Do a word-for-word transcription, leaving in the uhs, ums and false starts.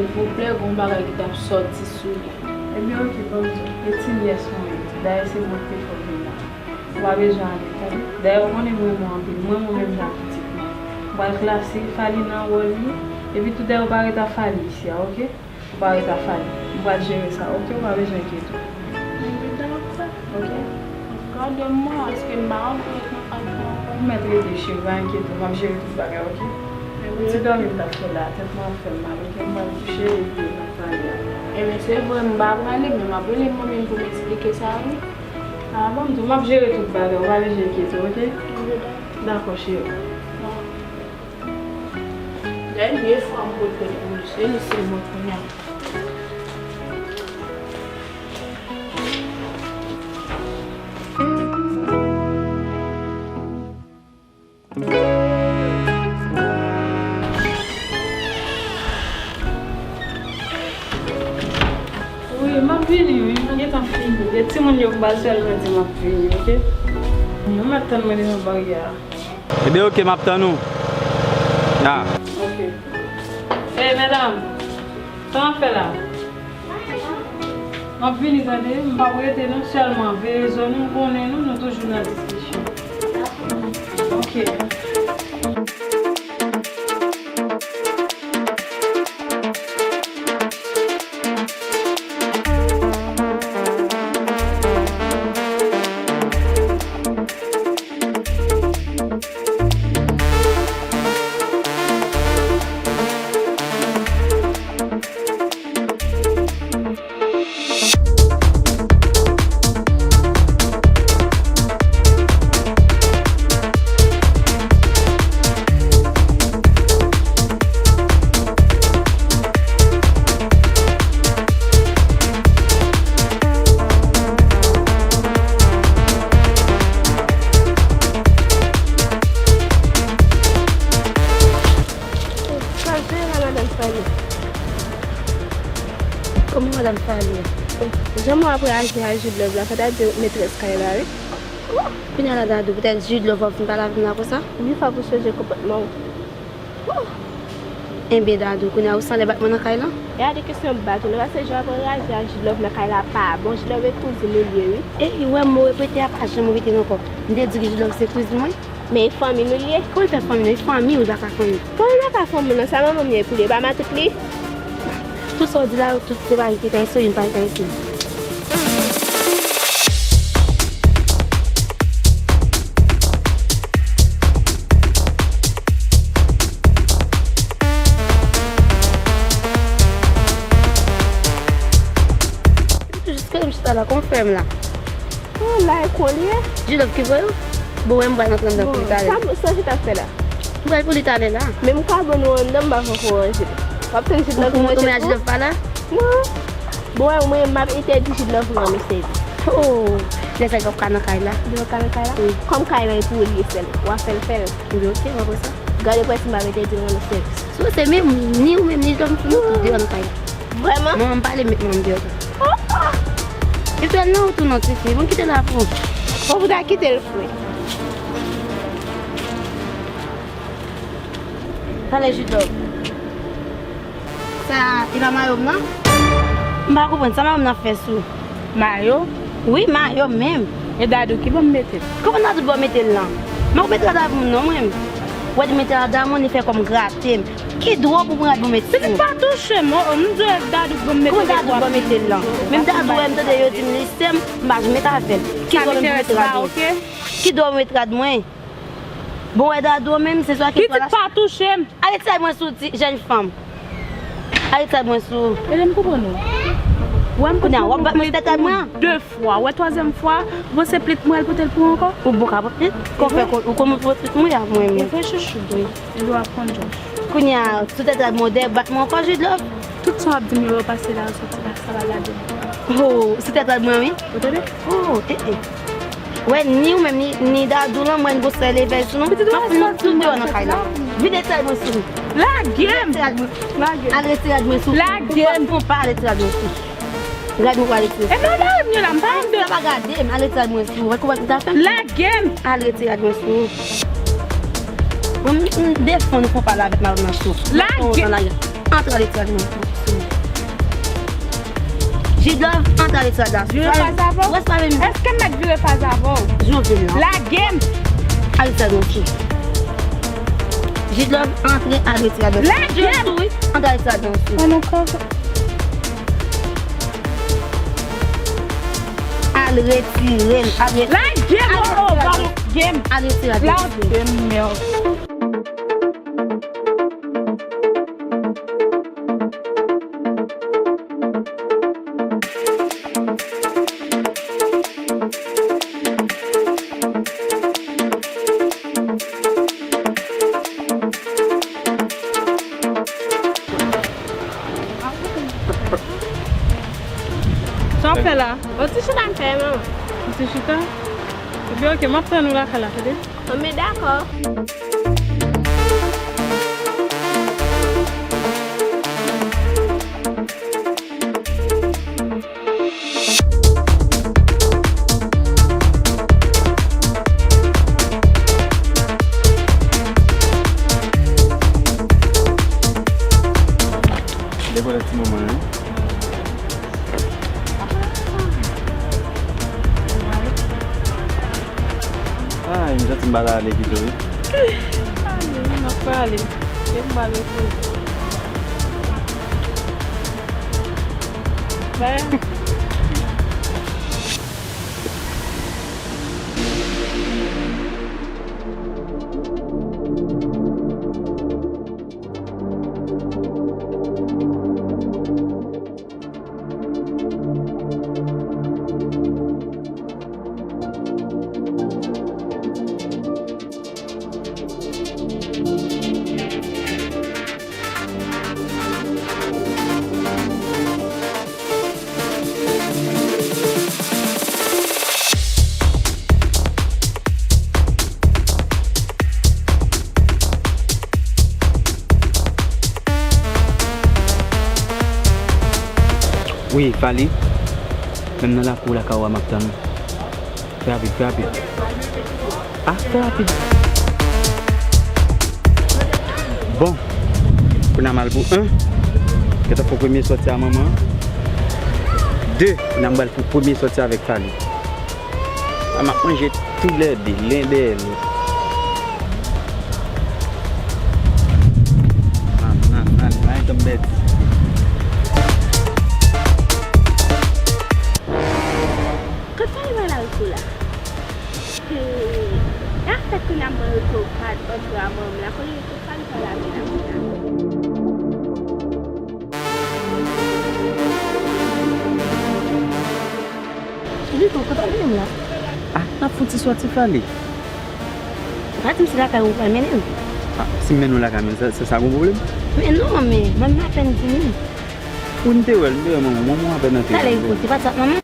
Silvouplè, gon bagay ki t ap sòti sou li. Ebyen, oke, pa bezwen. E ti nyès mwen, dayè se mwen ki te fè w vin la. Ou pa bezwen ale, tande? Dayè, ou konnen m renmen w anpil. M renmen w menm jan ak pitit mwen. M pral klase Fally nan wòl li. Epi tou, dayè, ou pa ret a Fally isi a, oke? Ou pa ret a Fally. M pral jere sa, oke? Ou pa bezwen enkyete w. Ebyen, dakò. Oke? Gade mwen, èske m pa antre nan fatra ankò? Ou mèt rete, cheri, pa enkyete w, m ap jere tout bagay, oke? Ti dòmi m t ap fè la, tèt mwen ap fè m mal, oke? M pral kouche epi n ap pale apre. Ebyen, se vre, m pa prale, men m ap rele manmi m pou m eksplike sa, wi. A, bon, m di w, m ap jere tout bagay, ou pa bezwen enkyete w, oke? Dakò, cheri. Dènye fwa m pote pou li, se li sèlman kounye a. Wi, m ap vini, wi, mwen gentan fini. Gen timoun yo m pral sèlman di m ap vini, oke? Yo mèt tann mwen devan baryè a. Ebyen, oke, m ap tann ou. Ya. Oke. Ey, medam, sa n ap fè la? M ap vini, tande, m p ap rete non, sèlman veye zòn ou, m konnen nou, nou toujou nan diskisyon. Oke. Sa se la, madanm Fally. Kòman madanm Fally? Jan mwen ap reyaji a Jude Love la, fò Dadou metrès kay la, wi. Kounye a la, Dadou, poutèt Jude Love w ap vin pale avè m la konsa? Wi, fò pou chanje konpòtman w. Enben, Dadou, kounye a ou sanlè bat mwen nan kay lan? E a de kesyon bat ou, non, paske jan w ap reyaji a Jude Love nan kay la pa bon. Jude Love e kouzin ou l ye, wi. E, ou wè mo repete a pa janm repete l ankò. M te di w Jude Love se kouzin mwen. Men e fanmi nou l ye. Kòman l fè fanmi nou? E fanmi w, l pa ka fanmi. Kòman l pa ka fanmi w non? Sa manman m ye pou li, e pa matant li? Tout sa w di la yo, tout se pa verite, pa isi, youn pa ka isi. Jiska m chita la, kòman fè m la? Oh, la e kou li ye. Jilòf ki voye w? Bon, wè m pral antre anndan pou li talè. Sa, sa Jilòf ap fè la? M pral pou li talè la. Men m ka ban nou anndan, m pa fè fò ranje. W ap tann Jilòf nan chèz mwen? Non. Bon, wè, mwen, m ap entèdi Jilòf rann ou sèvis. Oh, lè sa l p ap ka nan kay la. Li p ap ka nan kay la? Wi. Kòm kay la e pou li sèl, w a fè l fè l. Wi, oke, m ap wè sa. Gade prèske m ap entèdi l rann ou sèvis. So, se menm, ni ou menm, ni Jilòf, nou tout de rann kay la. Vrèman? Mwen, m pale met mwen deyò tou. Oh, oh! Epi non, ou tou non, tifi. Bon, kite l la pou ou. Bon, pou ta kite l fre. Talè Jilòf. Sa, e pa mayo m nan? M pa konprann, sa mayo m nan ap fè sou? Mayo? Wi, mayo m menm. E Dadou ki ban m mete l? Kòman Dadou ban w mete l lan? M ap mete rad avè w non, mwen. Wè, li mete rad avè mwen, li fè kòm grate m. Ki dwa w pou pran rad mwen mete sou? Pitit pa touche m, oh, m di w e Dadou k ban m mete l. Kòman Dadou ban w mete l lan? Menm Dadou wè m tande yo di m li sè m, m pa janm mete avè l. Ki dwa menm pou mete rad mwen? Ki dwa w mete rad mwen? Bon, wè Dadou menm, se swa ki... Pitit pa touche m. Ale ti rad mwen sou ti jèn fanm. Ale ti rad mwen sou. Ede m konprann ou. Wè m konprann ou. Kounye a, w ap bat mwen sou tèt rad mwen an? De fwa. Wè twazyèm fwa, bon se plit mwen al pote l pou ou ankò? Ou bon ka pran plit? Kò fè kò, ou konn mwen pran plit mwen ak mwen menm. E vre chouchou. Wi. E dwa pran djòch. Kounye a, sou tèt rad mwen, w dèyè bat mwen ankò, Jilòf? Tout sa w ap di m yo, yo pase la, yo soti la, sa pa ladan. Oh, sou tèt rad mwen, wi. Ou tande? Oh, eh, eh. Wè, ni ou menm, ni, ni Dadou lan, mwen, gwosè leve sou nou. Pitit, m ap fout nou tout deyò nan kay la. Vin retire rad mwen sou. Lage m! Vin retire rad mwen. Lage m! Al retire rad mwen sou. Lage m! Ou pa, ou pa al retire rad mwen sou. Rad mwen pral retire. E non, lage m yo la, m pa vin de... Sa pa gade m, al retire rad mwen sou. Wè kouman m ta fè m? Lage m! Al retire rad mwen sou. Mwen, m, m defann ou fon pale avèk madanm nan sou. Lage m! Antre al retire rad mwen sou. Jidlove, antre al retire ladan. Vire fas avè w? Èske m mèt vire fas avè w? Jidlove, lage m! Al retire ladan, ok. Jidlove, antre al retire ladan. Lage m! Antre al retire ladan, ok. An nou kanpe. Al retire l, al retire l. Lage m! Oh, oh, lage m! Al retire ladan. Lage m, mèd. Sa w ap fè la? Yon ti chita m fè, manman. Yon ti chita? Ebyen, ok, m ap tann ou lakay la, tande? Bon, men dakò. Dekote ti manman an. Ay, m santi m pa ta ale pito, wi. Ale, m ap prale. Kite m prale pou ou. Bay. Wi, Fally. Menm nan lakou lakay ou a m ap tann ou. Fè rapid, fè rapid. Ah, fè rapid. Bon. Kounye a m al pou en. Gentan fè premye sòti a manman. De. Kounye a m pral pou premye sòti avèk Fally. A m ap manje toulède, len dèyè lòt. Nan, nan, nan, nan, nan, nan, nan. Kot Fally pral al tou la? Hey, e afè kounye a mwen rete o kad antre a manm la, kounye a Fally pral ale la kounye a. Liko, kote w mennen m la? Ah, n ap fouti sòti Fally. Pa di m se lakay ou pral mennen m. Ah, si m mennen w lakay mwen, sa, sa, sa gon pwoblèm? Men non, men, manman apèn vini. Ou n te wè l, m te wè manman, manman apèn antre. Talè, Liko, se pa sa, manman.